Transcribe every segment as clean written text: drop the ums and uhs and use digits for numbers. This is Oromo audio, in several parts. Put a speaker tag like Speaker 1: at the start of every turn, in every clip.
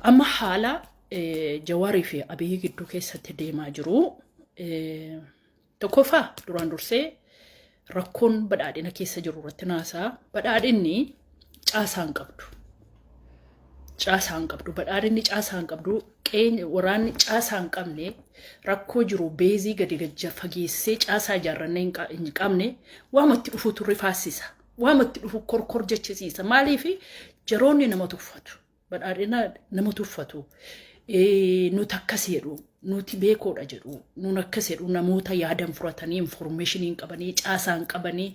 Speaker 1: Amma haala Jawaarii fi Abiyyi gidduu keessatti deemaa jiru, tokkoffaa duraan dursee rakkoon badhaadhina keessa jiru irratti naasaa. Badhaadhinni caasaa hin qabdu. Caasaa hin qabdu. Badhaadhinni caasaa hin qabdu. Waraanni caasaa hin qabne, rakkoo jiru base gadi gajja fageessee caasaa ijaarrannee hin qabne, waamatti dhufuutu rifaasisa. Waamatti dhufu korkor jechisiisa. Maaliif? Jaroonni nama tuffatu. Badhaadhina nama tuffatu. Nuti akkas jedhu, nuti beekoodha jedhu, nun akkas jedhu. Namoota yaadan fudhatanii information hin qabanii, caasaa hin qabanii,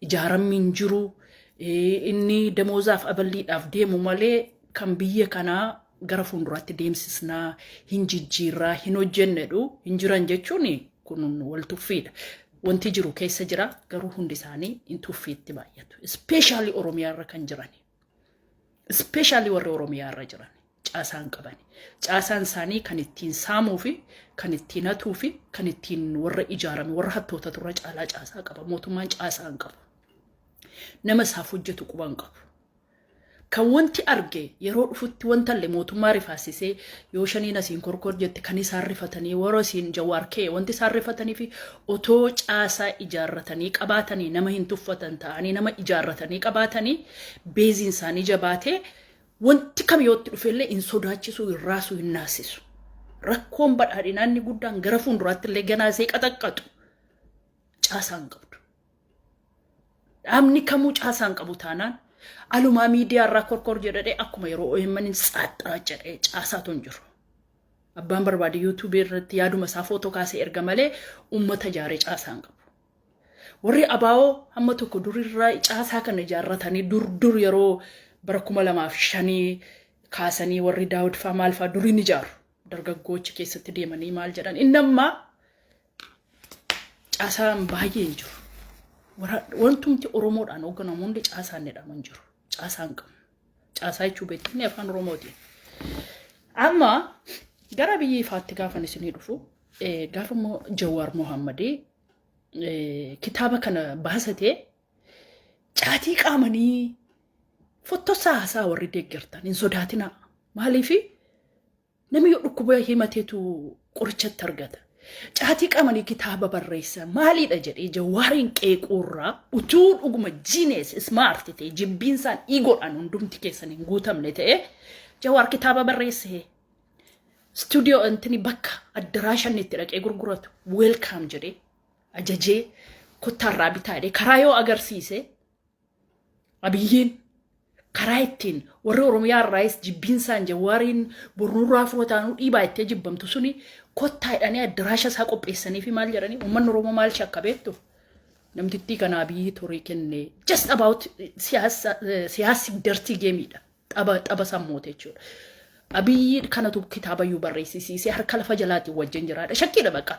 Speaker 1: ijaaramni hin jiru. Inni damoozaaf aballiidhaaf deemu malee kan biyya kanaa gara fuulduraatti deemsisnaa, hin jijjiirraa, hin hojjennedhu hin jiran jechuun kun wal tuffiidha. Wanti jiru keessa jira, garuu hundi isaanii hin tuffiitti baay'atu. Especially Oromiyaa irra kan jiran. Especially warri Oromiyaa irra jiran caasaan qaban. Caasaan isaanii kan ittiin saamuu fi kan ittiin hatuu fi kan ittiin warra ijaarame, warra hattoota turra caalaa caasaa qaba. Mootummaan caasaa hin qabu. Nama isaaf hojjetu quba hin qabu. Kan wanti arge yeroo dhufutti wanta illee mootummaa rifaasisee yoo shaniin asiin korkor jette kan isaan rifatanii, warra asiin Jawaar ka'e wanti isaan rifatanii fi otoo caasaa ijaarratanii qabaatanii, nama hin tuffatan ta'anii, nama ijaarratanii qabaatanii, baseiin isaanii jabaatee, wanti kam yootti dhufellee hin sodaachisu, hin raasu, hin naasisu. Rakkoon badhaadhinaa inni guddaan gara fuulduraatti illee ganaa isee qaxaqqaxu caasaa hin qabdu. Dhaabni kamuu caasaa hin qabu taanaan alumaa miidiyaa irraa korkor jedhee akkuma yeroo OMN tsaaxxaa jedhee caasaatu hin jiru. Abbaan barbaade YouTubeii irratti yaaduma isaa footoo kaasee erga malee uummata ijaaree caasaa hin qabu. Warri abaa'oo hamma tokko durirraa caasaa kana ijaarratanii, dur dur yeroo bara 2005 kaasanii warri Daawud fa'aa maal fa'aa durii ni ijaaru. Dargaggoochi keessatti deemanii maal jedhan, inni ammaa caasaan baay'ee hin jiru. Wantumti Oromoodhaan hoogganamu hundi caasaan jedhamu hin jiru. Caasaan qabu. Caasaa jechuun beektonni afaan Oromootiin. Amma gara biyya ifaatti gaafan isinii dhufu, gaafa immoo Jawaar Mohammadii kitaaba kana baasatee caatii qaamanii fottosaa haasaa warri deeggartan hin sodaatinaa. Maaliifi? Namni yoo dhukkuba himateetu qorichatti argata. Caatii qaamanii kitaaba barreessa maaliidha jedhee Jawaariin qeequurraa, utuu dhuguma genius smart ta'e, jibbiinsaan egodhaan hundumti keessan hin guutamne ta'e, Jawaar kitaaba barreesse stuudiyoo intini bakka addaraashan itti dhaqee gurguratu welcome jedhee ajajee kottaarraa bitaa jedhee karaa yoo agarsiise, Abiyyiin karaa ittiin warri Oromiyaa irraayis jibbiinsaan Jawaariin bornurraa fudhataanuu dhiibaa ittee jibbamtu suni kottaa jedhanii addaraasha isaa qopheessanii fi maal jedhanii, uummanni Oromoo maal shakka beektu? Namtittii kana Abiyyi torii kenne, just about siyaasa, siyaasi dirty gameiidha. Tapha tapha sammuuti jechuudha. Abiyyi kanatu kitaabayyuu barreessisiisee harka lafa jalaatiin wajjin jiraadha. Shakkiidha baqa.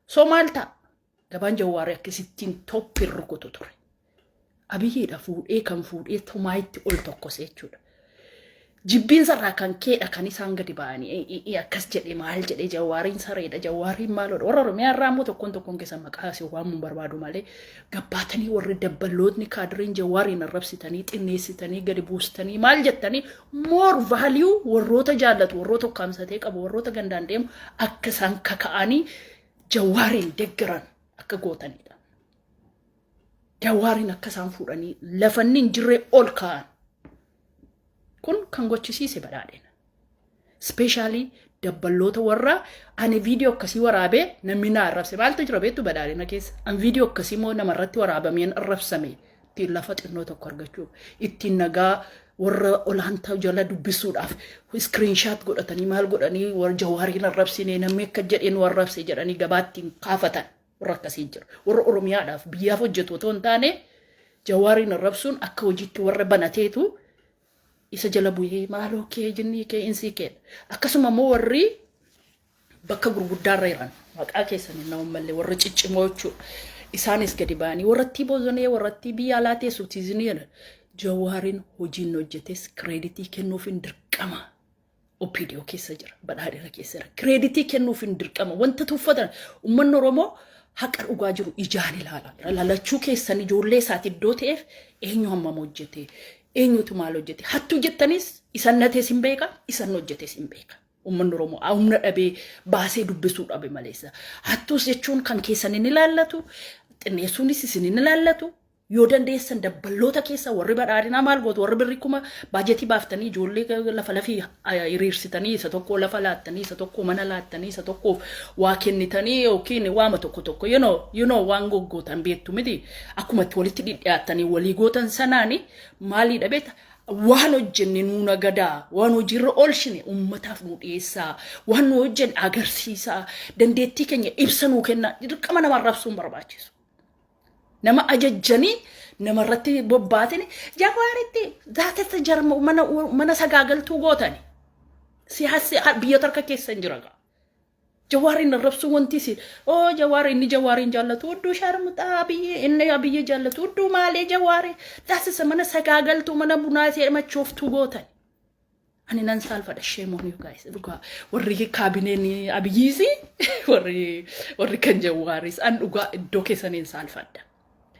Speaker 1: So maal ta'a? Gabaan Jawaarii akkasittiin toppiin rukutu ture. Abiyyiidha fuudhee kan fuudhee tomaayitti ol tokkose jechuudha. Jibbiinsa irraa kan keedha kan isaan gadi ba'anii akkas jedhee maal jedhee, Jawaariin sareedha, Jawaariin maaloodha. Warra Oromiyaa irraa immoo tokkoon tokkoon keessa maqaa asii waamuu barbaadu malee, gabbaatanii warri dabballootni kaadireen Jawaariin arrabsitanii, xinneessitanii, gadi buustanii, maal jettanii, more value warroota jaallatu, warroota ukkaamsatee qabu, warroota gandaan deemu akka isaan kaka'anii Jawaariin deggeran akka gootanidha. Jawaariin akka isaan fuudhanii lafanni hin jirree ol kaa'an. Kun kan gochisiise badhaadhina. Especially dabballoota warra ani viidiyoo akkasii waraabee namni na arrabse maaltu jira beektu badhaadhina keessa. An viidiyoo akkasii immoo namarratti waraabameen arrabsame ittiin lafa xinnoo tokko argachuuf, ittiin nagaa warra olaantaa jala dubbisuudhaaf screenshot godhatanii maal godhanii, warra Jawaariin arrabsine, namni akka jedhee nu arrabse jedhanii gabaattiin kaafatan warra akkasii jira. Warra Oromiyaadhaaf biyyaaf hojjetu otoo hin taane, Jawaariin arrabsuun akka hojiitti warra banateetu isa jala bu'ee maaloo kee jinnii kee insii kee. Akkasuma immoo warri bakka gurguddaarra jiran maqaa keessan hin na'uun mallee warra ciccimoo jechuudha. Isaanis gadi ba'anii warratti bozonee, warratti biyya alaa teessu tiizinii jedhan. Jawaariin hojiin hojjetes creditii kennuuf hin dirqama. OPDO keessa jira, badhaadhina keessa jira. Creditii kennuuf hin dirqama. Wanta tuffatan uummanni Oromoo haqa dhugaa jiru ijaan ilaala. Lalachuu keessan ijoollee isaati iddoo ta'eef eenyu hammam hojjete, eenyutu maal hojjete. Hattuu jettanis Isan natees hin beeka, isan hojjetes hin beeka. Uummanni Oromoo humna dhabee baasee dubbisuu dhabe maleessa. Hattuus jechuun kan keessan hin ilaallatu, xinneessuunis isin hin ilaallatu. Yoo dandeessan dabballoota keessa warri badhaadhinaa maal gootu? Warri birri kuma baajetii baaftanii ijoollee lafa lafii hiriirsitanii, isa tokko lafa laattanii, isa tokko mana laattanii, isa tokkoof waa kennitanii yookiin waama tokko tokko waan goggootan beektu miti. Akkuma itti walitti dhidhiyaattanii walii gootan sanaani maaliidha beekta? Waan hojjenne nuu nagadaa, waan hojiirra oolchine uummataaf nu dhiyeessaa, waan nu hojjenne agarsiisaa, dandeettii keenya ibsa nuu kennaa. Dirqama nama arrabsuun barbaachisu. Nama ajajjanii namarratti bobbaatini Jawaaritti zaatessa jarma mana sagaagaltuu gootani. Siyaasni biyyoota harka keessa hin jira gaa. Jawaariin arrabsuu wanti isin oo Jawaari inni Jawaariin jaallatu hudduu sharmuxaa, Abiyyi inni Abiyyi jaallatu hudduu maalee Jawaari taasisa mana sagaagaltuu, mana bunaa ishee machooftuu gootan. Ani nan saalfadha, shame on you guys, dhugaa warri kaabineen Abiyyiisi, warri kan Jawaaris, an dhugaa iddoo keessaniin saalfadha.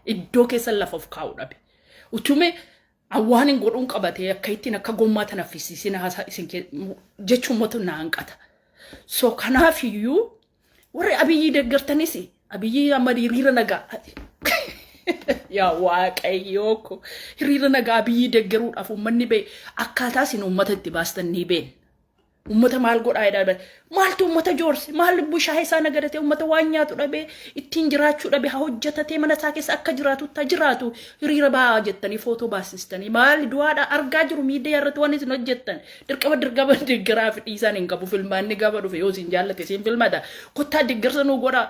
Speaker 1: Iddoo keessan lafa of kaa'u dhabe. Utume waan hin godhuun qabatee akka ittiin akka gommaa tanaffisiisin haasaa isin jechuun mootu na hanqata. So kanaafiyyuu warri Abiyyii deeggartanis, Abiyyii amma hiriira nagaa, yaa Waaqayyoo ko, hiriira nagaa Abiyyii deeggaruudhaaf uummanni ba'e, akkaataa isin uummata itti baastan ni beekna. Uummata maal godhaa jedhaa? Maaltu uummata joorse? Maal bushaayee isaa nagadatee uummata waan nyaatu dhabee, ittiin jiraachuu dhabee, haa hojjetatee mana isaa keessa akka jiraatutti haa jiraatu, hiriira ba'aa jettanii footoo baasistanii maal du'aadha argaa jiru miidiyaa irratti waan isin hojjettan. Dirqama dirqama deeggaraa fi dhiisaan hin qabu. Filmaanni gaafa dhufe yoo isin jaallate isin filmata. Kottaa deeggarsa nuu godhaa.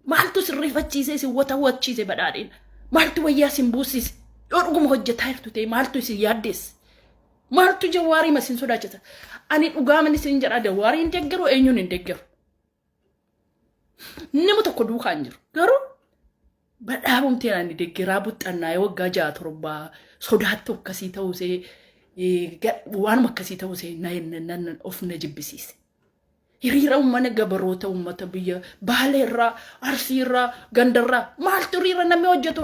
Speaker 1: Maaltu sirriifachiise isin wata wachiise? Badhaadhina maaltu wayyaa isin buusise? Yoo dhuguma hojjetaa jirtu ta'e maaltu isin yaaddeesse? Maaltu Jawaarii ma isin sodaachisa? Ani dhugaaman isin jedha, Jawaarii hin deeggaru, eenyuun hin deeggaru. Nama tokko duukaa hin jiru. Garuu badhaabumtee ani deeggaraa buxxannaa'ee waggaa ja'a torbaa sodaattu akkasii ta'uusee, waanuma akkasii ta'uusee of na jibbisiise. Hiriira uummata gabaroota, uummata biyya Baaleerraa, Arsiirraa, Gandarraa maaltu hiriira? Namni hojjetu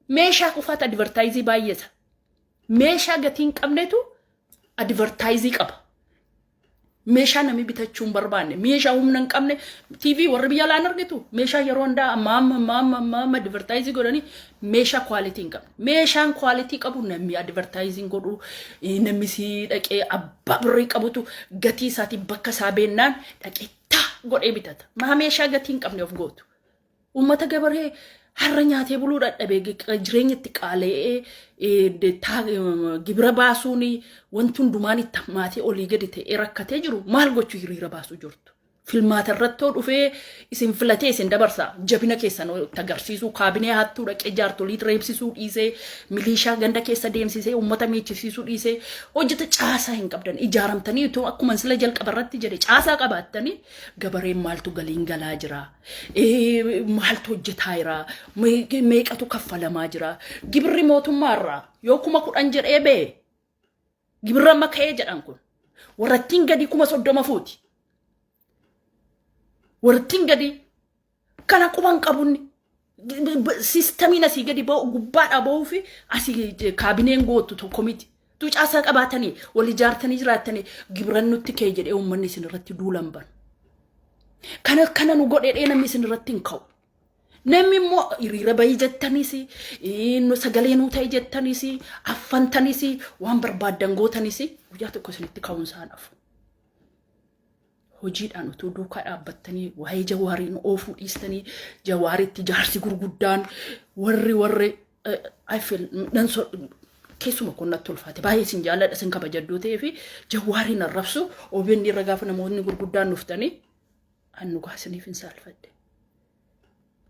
Speaker 1: meeshaa qofaatu advertise baay'ata. Meeshaa gatii hin qabnetu advertise qaba. Meeshaa namni bitachuu hin barbaanne, meeshaa humna hin qabne, TV warri biyya alaan argitu, meeshaa yeroo hundaa amma amma amma amma amma amma advertise godhanii meeshaa quality hin qabne. Meeshaan quality qabu namni advertising godhu, namni si dhaqee abbaa birrii qabutu gatii isaatiin bakka isaa beennaan dhaqee taa godhee bitata. Maa meeshaa gatii hin qabne of gootu? Uummata gabaree har'a nyaatee buluu dadhabee, jireenya itti qaala'ee, gibira baasuun wanti hundumaan itti hammaatee olii gadi ta'ee rakkatee jiru maal gochuu hiriira baasuu jirtu? Filmaata irratti yoo dhufee isin filatee isin dabarsa, jabina keessan itti agarsiisuu, kaabinee hattuu dhaqee jaartolii reebsisuu dhiisee, miliishaa ganda keessa deemsisee uummata miichisiisuu dhiisee hojjeta. Caasaa hin qabdan ijaaramtanii utuu akkuma sila jalqaba irratti jedhe caasaa qabaattanii, gabareen maaltu galiin galaa jira, maaltu hojjetaa jira, meeqatu kaffalamaa jira, gibirri mootummaarraa yoo 10,000 jedhee bee, gibirra amma ka'ee jedhan kun warrattiin gadi 30,000 fuuti. Warrattiin gadi kana quban qabunni systemiin asii gadi ba'u gubbaadhaa ba'uu fi asii kaabineen gootu tokko miti. Tu caasaa qabaatanii wal ijaartanii jiraattanii gibiran nutti ka'e jedhee uummanni isin irratti duulan banu. Kana kana nu godhee namni isin irratti hin ka'u. Namni immoo hiriira bahii jettanis, sagalee nuu ta'e jettanis, affantanis, waan barbaaddan gootanis guyyaa tokko isinitti ka'uun isaan hafu. Hojiidhaan utuu duukaa dhaabbattanii waa'ee Jawaariin oofuu dhiistanii, Jawaaritti jaarsi gurguddaan warri I feel nan keessuma kun natti ulfaate. Baay'ee isin jaalladha, isin kabajaddoo ta'ee fi Jawaariin arrabsu OBN irra gaafa namoonni gurguddaan dhuftanii an dhugaa isiniif hin saalfadhe.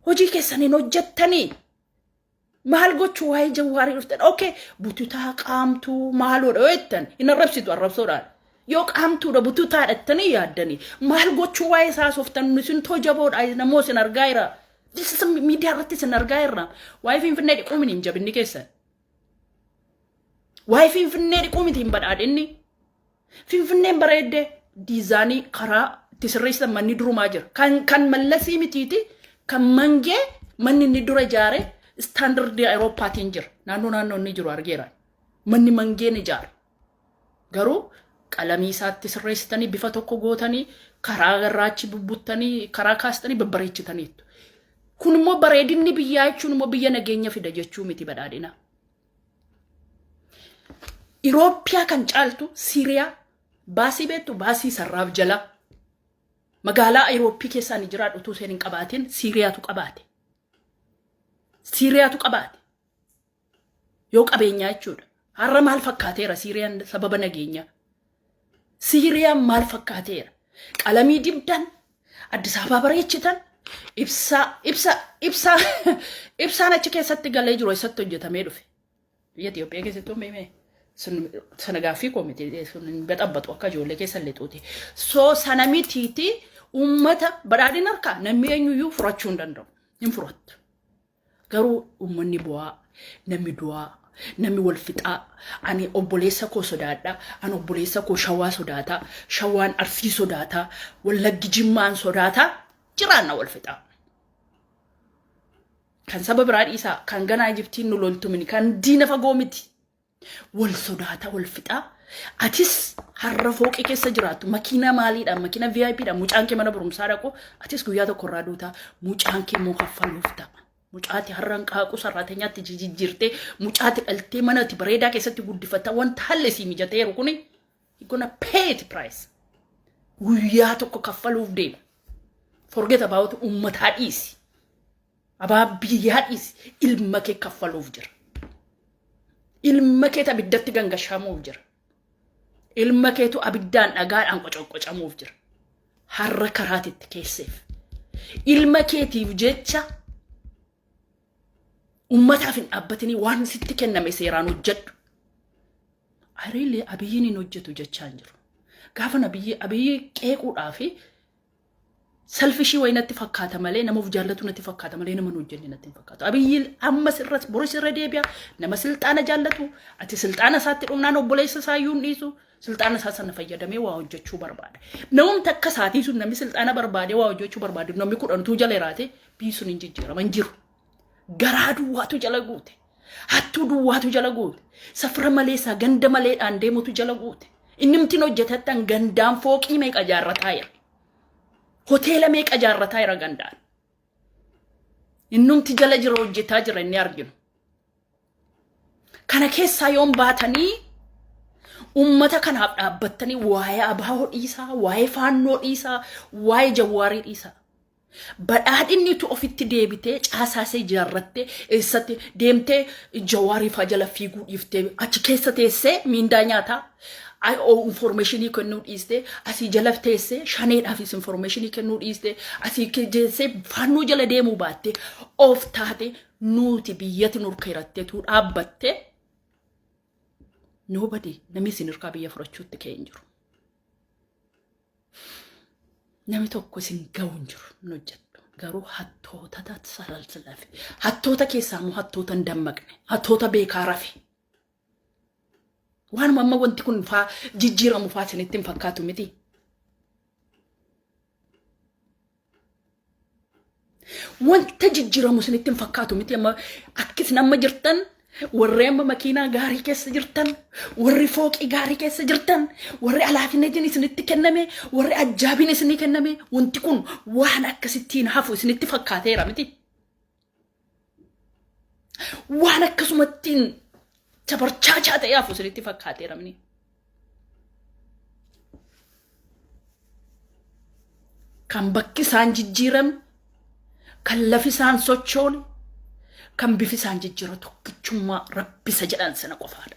Speaker 1: Hojii keessaniin hojjettanii maal gochuu waa'ee Jawaarii dhuftan? Okay, bututaa qaamtuu maaloodha yoo jettan hin arrabsitu arrabsoodhaan. Yoo qaamtuudha bututaadha jettanii yaaddanii maal gochuu waa'ee isaa sooftan? Isin too jaboodha, namoo isin argaa jira. Miidiyaa irratti isin argaa jirra. Waa'ee Finfinnee dhiquu miti hin jabinni keessan. Waa'ee Finfinnee dhiquu miti hin badhaadhinni. Finfinneen bareeddee design karaa itti sirreessan manni durumaa jira. Kan Mallasii mitiiti, kan Mangee manni inni dura ijaare standard Awurooppaatiin jira. Naannoo naannoo inni jiru argeera. Manni Mangeen ijaare. Garuu qalamii isaatti sirreessitanii, bifa tokko gootanii, karaa garraachi bubbuttanii, karaa kaastanii babbareechitaniittu. Kun immoo bareedinni biyyaa jechuun immoo biyya nageenya fida jechuu miti badhaadhina. Iroopiyaa kan caaltu Siiriyaa baasii beektu, baasii sarraaf jala. Magaalaa Irooppii keessaa ni jiraadhu utuu isheen hin qabaatin Siiriyaatu qabaate. Siiriyaatu qabaate. Yoo qabeenyaa jechuudha. Har'a maal fakkaateera Siiriyaan sababa nageenyaa? Siiriyaan maal fakkaateera? Qalamii dibdan, Addis Ababaa bareechitan, ibsaa ibsa ibsaa ibsaan achi keessatti galee jiru eessatti hojjetamee dhufe? Biyya Itoophiyaa keessatti uumame sana gaaffii koo miti, sun hin baxabbatu akka ijoollee keessa lixuuti. So sana mitiiti, uummata badhaadhina harkaa namni eenyuyyuu furachuu hin danda'u. Hin furattu. Garuu uummanni bu'aa, namni du'aa, namni wal fixaa, ani obboleessa koo sodaadha, ani obboleessa koo Shawaa sodaata, Shawaan Arsii sodaata, Wallaggi Jimmaan sodaata, jiraanna wal fixaa. Kan saba biraa dhiisaa, kan ganaa Ijiptiin nu loltu mini, kan diina fagoo miti. Wal sodaata, wal fixaa. Atis har'a fooqii keessa jiraattu, makiinaa maaliidhaan, makiina VIPdhaan mucaan kee mana barumsaa dhaqu, atis guyyaa tokko irraa duutaa, mucaan kee immoo kaffaluuf ta'a. Mucaati har'a hanqaaquu sarraatenyaatti jijjiirtee, mucaati dhaltee mana ati bareedaa keessatti guddifatta, wanta haalli sii mijateeru kuni you gonna pay the price. Guyyaa tokko kaffaluuf deema. Forget about uummataa dhiisi. Abaa biyyaa dhiisi. Ilma kee kaffaluuf jira. Ilma keetu abiddatti gangashamuuf jira. Ilma keetu abiddaan dhagaadhaan qocoqocamuuf jira. Har'a karaatitti keesseef. Ilma keetiif jecha ummataaf hin dhaabbatinii, waan sitti kenname seeraan hojjedhu. Ariilee Abiyyiin hin hojjetu jechaa hin jiru. Gaafa Abiyyi qeequudhaa fi selfishii wayii natti fakkaata malee, nama of jaallatu natti fakkaata malee, nama hin hojjenne natti hin fakkaatu. Abiyyi ammas irra boris irra deebi'a, nama silxaana jaallatu, ati silxaana isaatti dhumnaan obboleessa isaa iyyuu hin dhiisu, silxaana isaa sana fayyadamee waa hojjechuu barbaada. Namumti akka isaatii sun, namni silxaana barbaadee waa hojjechuu barbaadu, namni 10tu jala jiraate biyyi sun hin jijjiirama hin jiru. Garaa duwwaatu jala guute. Hattuu duwwaatu jala guute. Safra maleessaa ganda maleedhaan deemutu jala guute. Inni mtiin hojjetattan gandaan fooqii meeqa ijaarrataa jira? Hoteela meeqa ijaarrataa jira gandaan? Innumti jala jira, hojjetaa jira inni arginu. Kana keessaa yoon baatanii ummata kanaaf dhaabbattanii, waa'ee abaa'oo dhiisaa, waa'ee Faannoo dhiisaa, waa'ee Jawaarii dhiisaa. Badhaadhinni utuu ofitti deebitee caasaasee ijaarrattee, eessatti deemtee Jawaarii fa'aa jala fiiguu dhiiftee, achi keessa teessee miindaa nyaataa informationii kennuu dhiistee, asii jala teessee Shaneedhaafis informationii kennuu dhiistee, asii teessee Faannoo jala deemuu baattee, of taate nuti biyyatti nurka hiratteetu dhaabbatte, nobody, namni isin hirkaa biyya fudhachuutti ka'ee hin jiru. Namni tokko isin ga'u hin jiru, hin hojjettu. Garuu hattoota salalsilafe. Hattoota keessaa immoo hattoota hin dammaqne. Hattoota beekaa rafe. Waanuma amma wanti kun faa jijjiiramu faa isinitti hin fakkaatu miti. Wanta jijjiiramu isinitti hin fakkaatu miti? Amma akka isin amma jirtan, warri amma makiinaa gaarii keessa jirtan, warri fooqii gaarii keessa jirtan, warri alaafineetiin isinitti kenname, warri ajjaabiin isinii kenname, wanti kun waan akkasittiin hafu isinitti fakkaateera miti. Waan akkasumattiin tabarchaachaa ta'ee hafu isinitti fakkaateera miti. Kan bakki isaan jijjiirame, kan lafi isaan sochoone, kan bifi isaan jijjiiru tokkichummaa Rabbisa jedhan sana qofaadha.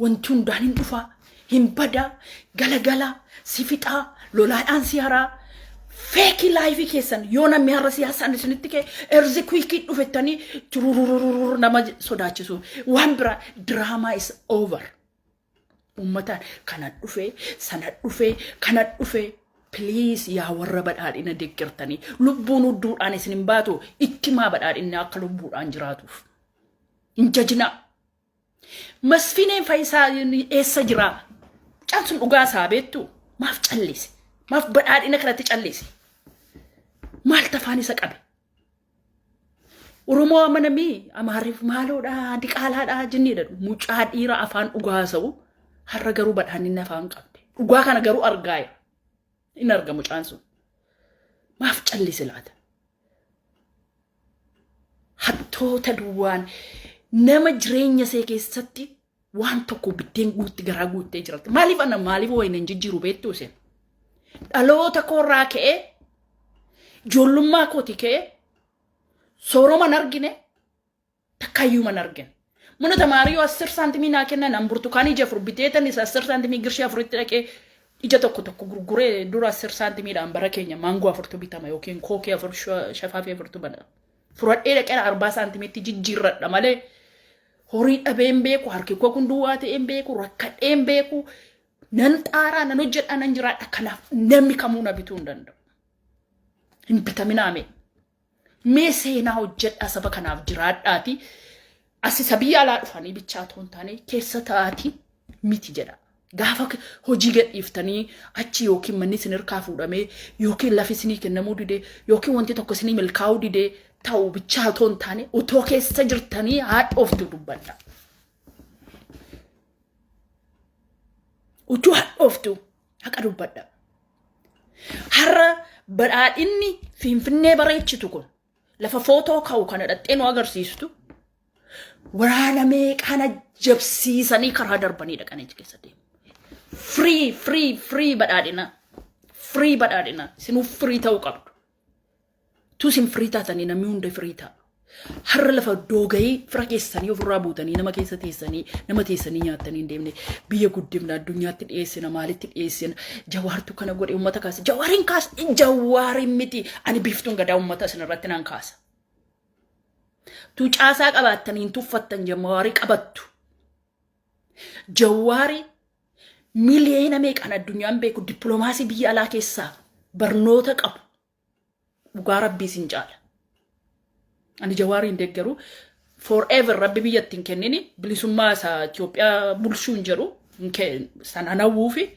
Speaker 1: Wanti hundaan hin dhufaa, hin badaa, galagalaa, si fixaa, lolaadhaan si haraa. Fake lifeii keessan yoo namni har'a siyaasaan isinitti ka'e earthquakeii dhufettanii tururururur nama sodaachisu. Waan biraa drama is over. Uummataan kana dhufe, sana dhufe, kana dhufe. Please, yaa warra badhaadhina deeggartanii, lubbuun hudduudhaan isin hin baatu, ittimaa badhaadhinni akka lubbuudhaan jiraatuuf. Hin jajinaa. Masfineen Faayisaa eessa jiraa? Mucaan sun dhugaa isaa beektu, maaf callise? Maaf badhaadhina kanatti callise? Maal tafaan isa qabe? Oromoo amanamii Amaariif maaloodha diqaalaadha jinniidha. Mucaa dhiira afaan dhugaa haasa'u har'a garuu badhaadhinni afaan qabde. Dhugaa kana garuu argaa jira. Hin arga mucaan sun. Maaf callise laata? Hattoota duwwaan nama jireenya isee keessatti waan tokko biddeen guutti garaa guuttee jirti. Maaliif ana maaliif wayina hin jijjiiru beektuu isin? Dhaloota koorraa ka'ee ijoollummaa kooti ka'ee sooroma hin argine takkaayyuu hin argine. Mana tamaariyyoo 10 saantimii naa kennan an burtukaanii ija 4 biteetan isa 10 saantimii girshii 4tti dhaqee ija tokko tokko gurguree dura 10 saantimiidhaan bara keenya maangoo 4tu bitama yookiin kookii 4 shafaafii 4tu banama. Furadhee dhaqee 40 saantimiitti jijjiirradha malee horii dhabeen beeku, harki koo kun duwwaa ta'een beeku, rakkadheen beeku, nan xaaraa nan hojjedha nan jiraadha. Kanaaf namni kamuu na bituu hin danda'u. Hin bitaminaa mee. Mee seenaa hojjedhaa saba kanaaf jiraadhaati. As isa biyya alaa dhufanii bichaa otoo hin taane keessa ta'aatii miti jedha. Gaafa hojii gadhiiftanii achi yookiin manni isin hirkaa fuudhamee yookiin lafi isinii kennamuu didee yookiin wanti tokko isinii milkaa'uu didee ta'u bichaa otoo hin taane otoo keessa jirtanii haadhooftu dubbadha. Utuu hadhooftu haqa dubbadha. Har'a badhaadhinni Finfinnee bareechitu kun lafa footoo ka'u kana dhaxxee nu agarsiistu waraana meeqaan jabsiisanii karaa darbanii dhaqanii achi keessa deemu. Free, free, free badhaadhina. Free badhaadhina. Isinuu free ta'uu qabdu. Tu isin free taatanii namni hunda free ta'a. Har'a lafa doogayii fira keessanii ofirraa buutanii nama keessa teessanii nama teessanii nyaattanii hin deemne biyya guddifna addunyaatti dhiyeessina maalitti dhiyeessina Jawaartu kana godhe uummata kaasa Jawaariin kaasa Jawaariin miti ani Biiftuun Gadaa uummata isin irratti nan kaasa. Tu caasaa qabaattanii hin tuffattan Jawaarii qabattu. Jawaari miliyoona meeqaan addunyaan beeku dippiloomaasii biyya alaa keessaa barnoota qabu. Dhugaa rabbii isin caala. Ani Jawaarii hin deeggaru. Forever rabbi biyya ittiin kennini bilisummaa isaa Itoophiyaa bulchuu hin jedhu sana hawwuufi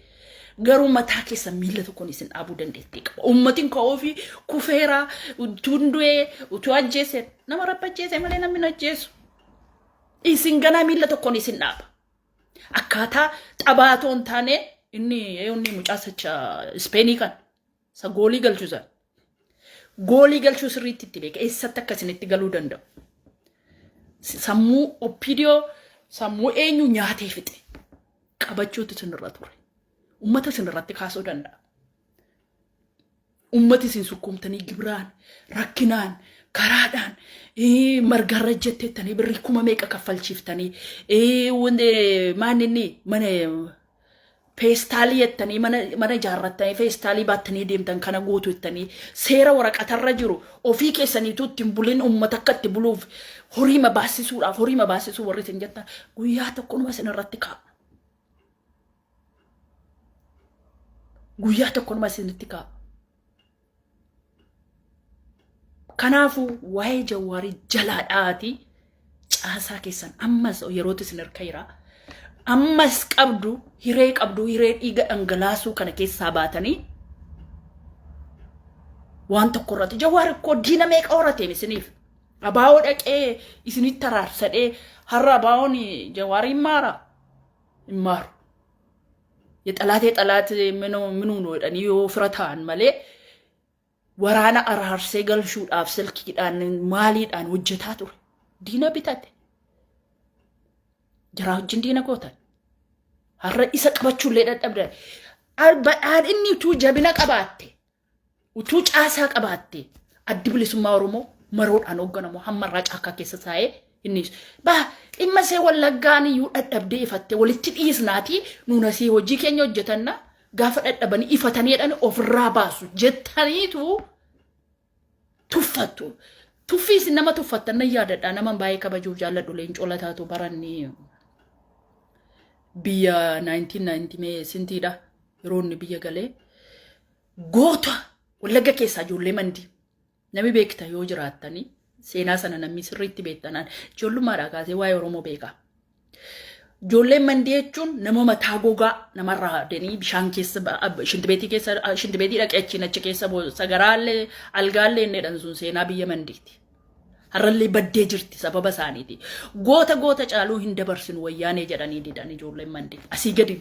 Speaker 1: garuu mataa keessa miila tokkoon isin dhaabuu dandeettii qaba. Uummatiin ka'uu fi kufeera utuu hin du'ee utuu ajjeese nama rabbi ajjeese malee namni hin ajjeesu. Isin ganaa miila tokkoon isin dhaaba. Akkaataa xabaa otoo hin taane inni inni mucaa sacha Ispeenii kan isa goolii galchu sana. Goolii galchuu sirriitti itti beeka. Eessatti akka isinitti galuu danda'u. Sammuu OPDO sammuu eenyu nyaatee fixe. Qabachuutu isinirra ture. Uummata isinirratti kaasuu danda'a. Uummati isin sukkuumtanii gibiraan, rakkinaan, karaadhaan, margarra jetteettanii birrii kuma meeqa kaffalchiiftanii, maal inni mana feestaalii jettanii mana ijaarrattanii feestaalii baattanii deemtan kana guutu jettanii seera waraqatarra jiru ofii keessaniitu ittiin bulin uummata akka itti buluuf horiima baasisuudhaaf horiima baasisuu warri isin jettan guyyaa tokko numa isin irratti kaa'a. Guyyaa tokko numa isinitti kaa'a. Kanaafuu waa'ee Jawaarii jalaa dha'aatii caasaa keessan ammas yerootti isin harka jira. Ammas qabdu hiree qabdu hiree dhiiga dhangalaasuu kana keessaa baatanii waan tokko irratti Jawaar koo diina meeqa horateen isiniif abaa'oo dhaqee isinitti araarsadhee har'a abaa'oon Jawaarii hin maara hin maaru. የጠላቴ ጠላት ምኑ ነው jedhanii yoo fira ta'an malee waraana araarsee galchuudhaaf silkiidhaan maaliidhaan hojjetaa ture. Diina bitate. Jaraa wajjin diina gootan. Har'a isa qabachuullee dadhabdan. Badhaadhinni utuu jabina qabaatte, utuu caasaa qabaatte, Addi Bilisummaa Oromoo maroodhaan hoogganamu hamma irraa caakkaa keessa taa'ee inni baa dhimma see Wallaggaan iyyuu dadhabdee ifatte walitti dhiisnaatii nuun asii hojii keenya hojjetanna gaafa dadhabanii ifatanii jedhan ofirraa baasu jettaniitu tuffattu. Tuffii isin nama tuffattan nan yaadadha. Nama baay'ee kabajuuf jaalladhu Leencoo Lataatu baranni biyya 1990 mee sintiidha yeroo inni biyya galee goota Wallagga keessaa ijoollee Mandii namni beekta yoo jiraattanii seenaa sana namni sirriitti beektanaan ijoollummaadhaa kaasee waa'ee Oromoo beeka. Ijoolleen Mandii jechuun nama mataa gogaa namarraa danii bishaan keessa shintibeetii keessa shintibeetii dhaqee achiin achi keessa sagaraallee algaallee inni jedhan sun seenaa biyya Mandiiti. Har'allee baddee jirti sababa isaaniiti. Goota goota caaluu hin dabarsinu Wayyaanee jedhanii didan ijoolleen Mandii. Asii gadi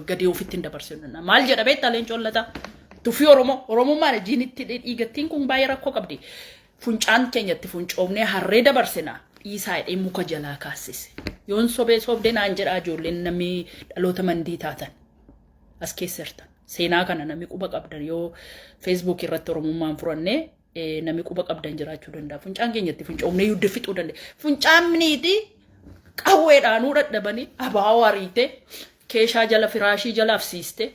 Speaker 1: gadi ofitti hin dabarsinu. Maal jedha beektaa Leencoon Lataa? Tuffii Oromoo. Oromummaan jiinitti dhiigattiin kun baay'ee rakkoo qabdi. Funcaan keenyatti funcoofnee harree dabarsina. Dhiisaa jedhee muka jalaa kaassise. Yoon sobee sobdee naan jedhaa ijoolleen namni dhaloota Mandii taatan. As keessa jirtan. Seenaa kana namni quba qabdan yoo Facebook irratti Oromummaan furannee namni quba qabdan jiraachuu danda'a. Funcaan keenyatti funcoofnee yudda fixuu danda'a. Funcaan miniiti qawweedhaanuu dadhabanii abaa'oo ariite keeshaa jala firaashii jala afsiiste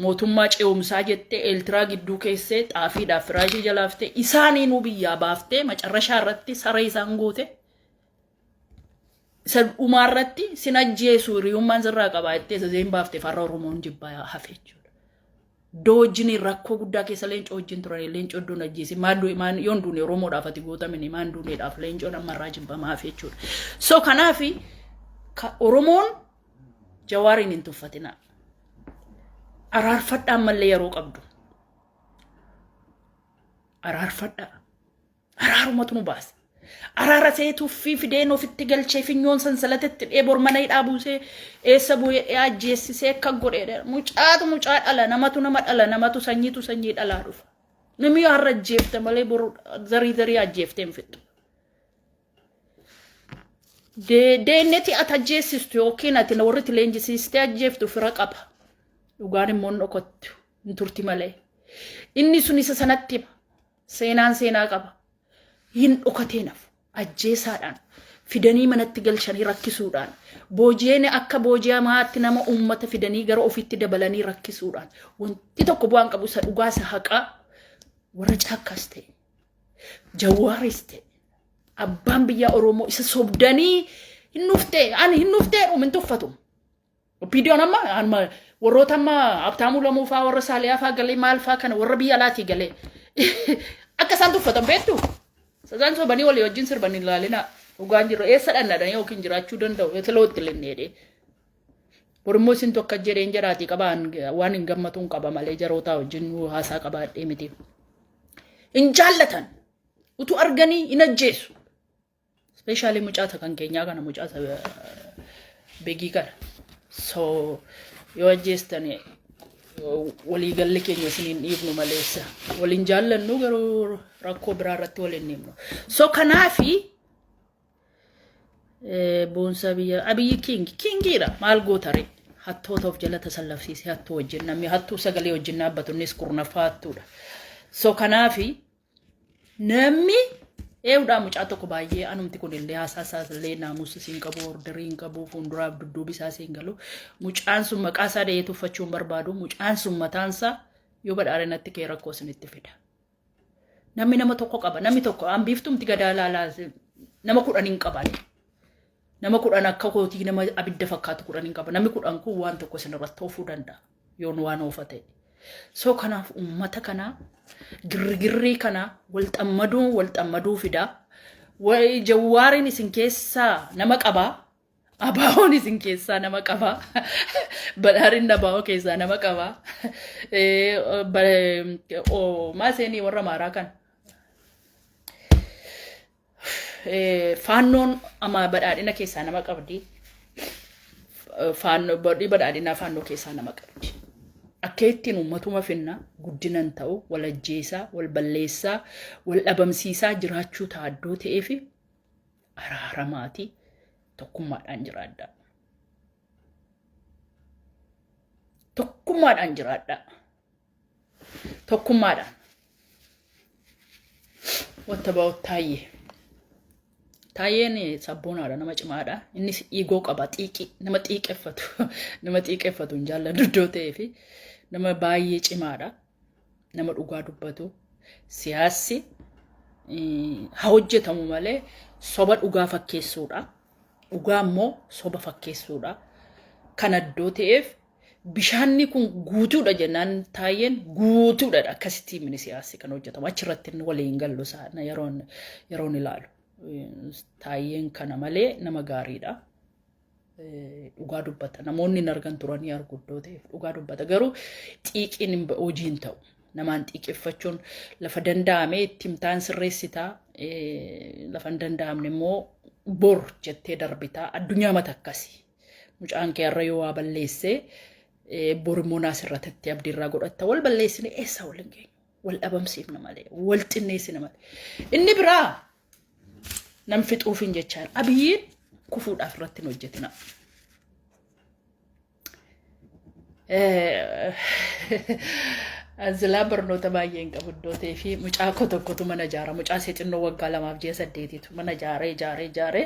Speaker 1: mootummaa ce'umsaa jettee Eeltiraa gidduu keessee xaafiidhaaf firaashii jala haftee isaaniinuu biyyaa baaftee macarrashaa irratti saree isaan goote. Isa dhumaa irratti sin ajjeesu hiriyummaan sirraa qabaa jettee isa zeen baaftee farra Oromoon jibbaa hafe jechuudha. Iddoo wajjin rakkoo guddaa keessa Leencoo wajjin turan Leencoo iddoon ajjeese maal du'e maan yoon duune Oromoodhaaf ati gootamini maan duuneedhaaf Leencoon ammarraa jibbamaa hafe jechuudha. So kanaaf Oromoon Jawaariin hin tuffatinaa. Araarfadhaan mallee yeroo qabdu. Araarfadhaa. Araarumatu nu baasa. Araara see tuffii fideen ofitti galchee finyoon sansalatatti dhee bor mana hidhaa buusee eessa bu'ee dhee ajjeessisee akka godhee mucaatu mucaa dhala namatu nama dhala namatu sanyiitu sanyii dhalaa dhufa. Namni har'a ajjeefte malee boru zarii zarii ajjeeftee hin fixxu. Deenneti ati ajjeessistu yookiin ati warri itti leenjisiistee ajjeeftu fira qaba. Dhugaan immoo hin dhokattu hin turti malee. Inni sun isa sanatti hima. Seenaan seenaa qaba. Hin dhokatee nafu. Ajjeesaadhaan fidanii manatti galchanii rakkisuudhaan booji'een akka booji'amaatti nama uummata fidanii gara ofiitti dabalanii rakkisuudhaan wanti tokko bu'aan qabu isa dhugaa isa haqaa warra caakkaas ta'e Jawaaris ta'e abbaan biyyaa Oromoo isa sobdanii hin nuftee ani hin nuftee dhuum hin tuffatu. OPDOn amma amma warroota amma Habtaamuu Lamuu faa warra Saaliyaa faa galee maal faa kana warra biyya alaatii galee akka isaan tuffatan beektu. Isaan sobanii walii wajjin sirban hin ilaalina. Dhugaan jiru eessa dhannadhanii yookiin jiraachuu danda'u yoo itti linneedhe. Borummoo isin tokko jedheen jedhaatii qabaan waan hin gammatuun qaba malee jarootaa wajjin haasaa qabaadhee miti. Hin jaallatan. Utuu arganii hin ajjeesu. Especially mucaata kan keenyaa kana mucaata begii kana. So yoo ajjeestan waliigalli keenya isiniin dhiifnu maleessa. Waliin jaallannu garuu rakkoo biraa irratti waliin dhiifnu. So kanaafi boonsaa biyya Abiyyi king kingiidha maal gootare hattoota of jala tasallafsiisee hattuu wajjin namni hattuu sagalee wajjin dhaabbatu innis kurnaffaa hattuudha. So kanaafi namni eewudhaa mucaa tokko baay'ee anumti kun illee haasaa isaa illee naamusa siin qabu orderii hin qabu fuulduraaf dudduubi isaa siin galu mucaan sun maqaa isaa dhahee tuffachuu hin barbaadu mucaan sun mataan isaa yoo badhaadhinatti kee rakkoo isinitti fida. Namni nama tokko qaba namni tokko an biiftumti gadaa laalaa nama 10 hin qaban. Nama 10 akka kootii nama abidda fakkaatu 10 hin qaba. Namni 10 kun waan tokko isinirratti oofuu danda'a. Yoon waan oofa ta'e. So kanaaf uummata kanaa girrigirrii kana wal xammaduun wal xammaduu fidaa. Jawwaariin isin keessaa nama qabaa. Abaawoon isin keessaa nama qabaa. Badhaadhinni abaawoo keessaa nama qabaa. Maaseenii warra Amaaraa kana. Faannoon ama badhaadhina keessaa nama qabdi. Faannoo badii badhaadhinaa faannoo keessaa nama qabdi. Akka ittiin uummatuma finna guddina hin ta'u wal ajjeesaa, wal balleessaa, wal dhabamsiisaa jiraachuu taaddoo ta'ee fi araaramaatii tokkummaadhaan jiraadhaa. Tokkummaadhaan jiraadhaa. Tokkummaadhaan. What about Taayyee? Taayyeen sabboonaadha, nama cimaadha. Innis ego qaba, xiiqii, nama xiiqeffatu, nama xiiqeffatu hin jaalladhu iddoo ta'ee fi nama baay'ee cimaadha. Nama dhugaa dubbatu. Siyaasni haa hojjetamu malee soba dhugaa fakkeessuudha. Dhugaa immoo soba fakkeessuudha. Kan iddoo ta'eef bishaanni kun guutuudha jennaan Taayyeen guutuudha akkasitti mini siyaasni kan hojjetamu achirratti inni waliin gallu isaa yeroon ilaalu. Taayyeen kana malee nama gaariidha. Dhugaa dubbata. Namoonni hin argan turanii argu iddoo ta'eef dhugaa dubbata. Garuu xiiqiin hojii hin ta'u. Namaan xiiqeffachuun lafa danda'ame itti himtaan sirreessitaa, lafa hin danda'amne immoo bor jettee darbitaa. Addunyaa mata akkasii. Mucaan kee har'a yoo waa balleessee, bor immoo naa sirratatti abdiirraa godhatta. Wal balleessine eessa wal hin geenyu? Wal dhabamsiifna malee, wal xinneessina malee. Inni biraa nam fixuufin jechaa Abiyyiin kufuudhaaf irratti hin hojjetina. Anzilaa barnoota baay'ee hin qabu iddoo ta'ee fi mucaa koo tokkotu mana ijaara. Mucaa ishee xinnoo waggaa 2 fi ji'a 8tu mana ijaaree ijaaree ijaaree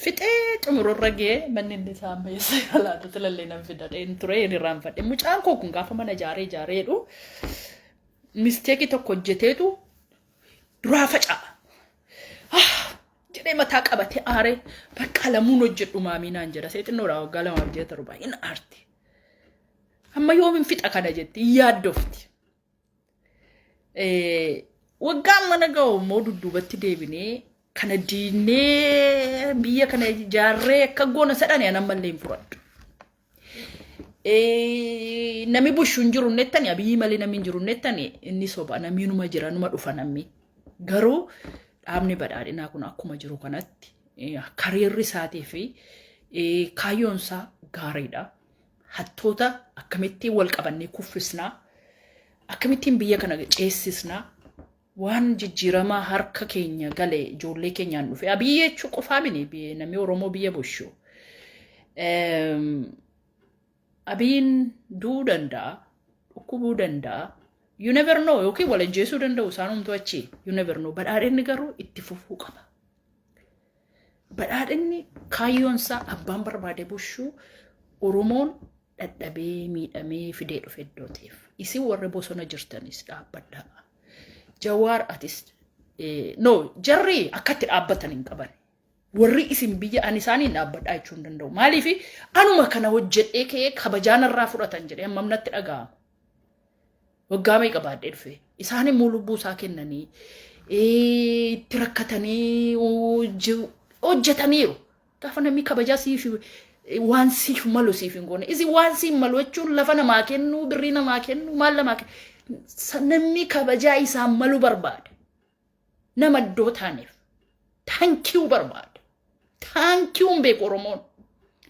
Speaker 1: fixee xumururra ga'ee, manni inni isaa amma eessa yalaatu tilallee nan fidadheen ture, hin irraanfadhe. Mucaan koo kun gaafa mana ijaaree ijaaree jedhu mistake tokko hojjeteetu duraa faca'a. Ah, jedhee mataa qabatee aaree, "Bakka lamuun hojjedhu maamii," naan jedha. See xinnoodha, waggaa 2 fi ji'a 7 hin aarti. "Amma yoomin fixa kana?" jetti, hin yaaddofti. Waggaan mana ga'u immoo dudduubatti deebinee kana diinee biyya kana ijaarree akka goona sadhani an ammallee hin fudhadhu. Nami bushu hin jiru nettani, Abiyyi malee namni hin jiru nettani, inni soba. Namni numa jira, numa dhufa namni. Garuu dhaabni badhaadhinaa kun akkuma jiru kanatti kareerri isaatii fi kaayyoon isaa gaariidha. Hattoota akkamittiin wal qabannee kuffisnaa, akkamittiin biyya kana ceessisnaa, waan jijjiiramaa harka keenya gale ijoollee keenyaan dhufe. Abiyyi jechuu qofaa mini namni Oromoo biyya bushu. Abiyyiin du'uu danda'a, dhukkubuu danda'a. You never know, yookiin wal ajjeesuu danda'u isaan humtuu achi. You never know. Badhaadhinni garuu itti fufuu qaba. Badhaadhinni kaayyoon isaa abbaan barbaade bushuu Oromoon dadhabee miidhamee fidee dhufe iddoo ta'eef. Isin warri bosona jirtanis dhaabbadhaa. Jawaar, atis no, jarri akkatti dhaabbatan hin qaban. Warri isin biyya ani isaaniin dhaabbadhaa jechuu hin danda'u. Maaliif? Anuma kana hojjedhee ka'ee kabajaan irraa fudhatan jedhee hammam natti dhaga'ama. Waggaa meeqa baadhee dhufe. Isaan immoo lubbuu isaa kennanii itti rakkatanii hojjetaniiru. Gaafa namni kabajaa siif waan siif malu siif hin goone. Isin waan siif malu jechuun lafa namaa kennu, birrii namaa kennu, maal namaa kennu. Namni kabajaa isaan malu barbaada. Nama iddoo taaneef. Thank you barbaada. Thank you hin beeku Oromoon.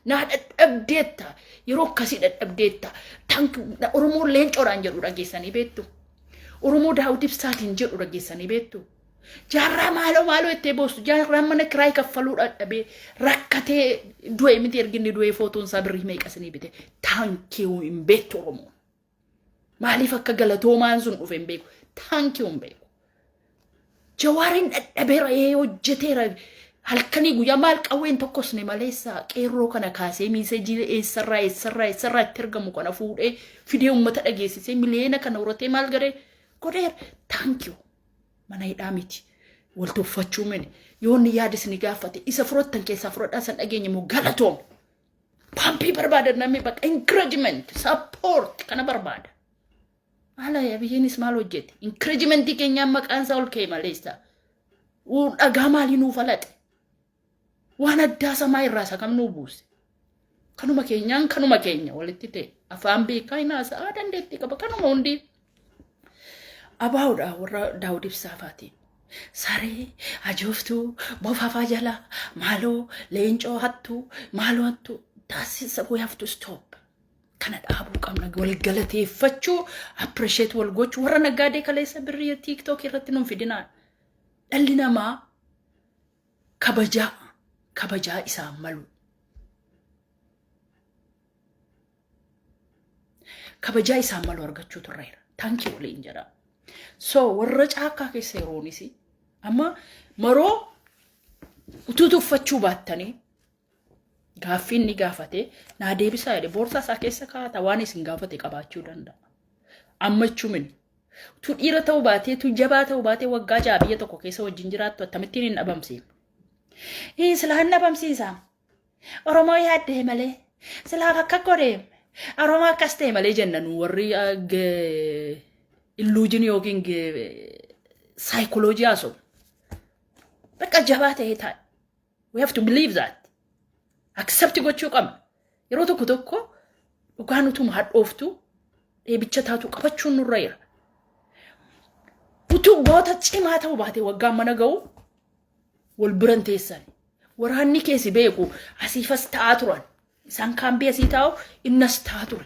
Speaker 1: Naa dadhabdeetta. Yeroo akkasii dadhabdeetta. Thank you. Oromoon leencoodhaan jedhu dhageessanii beektu. Oromoo Daawud Ibsaatiin jedhu dhageessanii beektu. Jaarraa maaloo maaloo ittee boostu. Jaarraan mana kiraay kaffaluu dadhabee rakkatee du'e miti? Ergi inni du'ee footoon isaa birrii meeqa isinii bite? Thank you hin beektu Oromoon. Maaliif akka galatoomaan sun dhufe hin beeku. Thank you hin beeku. Jawaariin dadhabeera, ee hojjeteera. Halkanii guyyaa maal qawween tokkosne maleessa qeerroo kana kaasee message eessarraa eessarraa eessarraa itti ergamu kana fuudhee fidee uummata dhageessisee miliyoona kana horatee maal godhee godheera. Thank you. Mana hidhaa miti. Wal tuffachuu mini. Yoo inni yaada isin gaafate isa fudhattan keessaa fudhadhaa, san dhageenye immoo galatoom. Paampii barbaada namni, bakka encouragement, support kana barbaada. Maala Abiyyiinis maal hojjete? Encouragementii keenyaan maqaan isaa ol ka'e maleessa. Dhagaa maalii nuu falaxe? Waan addaa samaa irraa isa kam nuu buuse? Kanuma keenyaan kanuma keenya walitti ta'e. Afaan beekaa hin haasa'aa, dandeettii qaba kanuma hundi. Abaa'uudha warra Daawud Ibsaa fa'aatiin. Saree, ajooftuu, bofafaa jala, maaloo, leencoo hattuu, maaloo hattuu. That's we have to stop. Kana dhaabuu qabna. Wal galateeffachuu, appreciate wal gochuu, warra naggaadee kaleessa birrii TikTok irratti nuun fidinaa. Dhalli namaa kabajaa kabajaa isaan malu. Kabajaa isaan malu argachuu turreera. Thank you waliin jedha. So warra caakkaa keessa yeroonis amma maroo utuu tuffachuu baattanii gaaffii inni gaafate naa deebisaa jedhe, boorsaa isaa keessa kaa'ata, waan isin gaafate qabaachuu danda'a. Amma jechuun utuu dhiira ta'uu baatee, utuu jabaa ta'uu baatee, waggaa 6 biyya tokko keessa wajjin jiraattu akkamittiin hin dhabamsiifne? Silaa hin dhabamsiisa. Oromoo yaaddee malee. Silaaf akka godhee. Oromoo akkas ta'e malee jenna nu warri illusion yookiin saayikooloojii haasa'u. Bakka jabaa ta'ee taa'e. We have to believe that. Accept gochuu qabna. Yeroo tokko tokko dhugaan utuma hadhooftu dheebicha taatu qabachuun nurra jira. Utuu goota cimaa ta'uu baate waggaan mana ga'u wal biran teessan. Waraanni keessi beeku asiifas ta'aa turan. Isaan kaambii asii taa'u, innas ta'aa ture.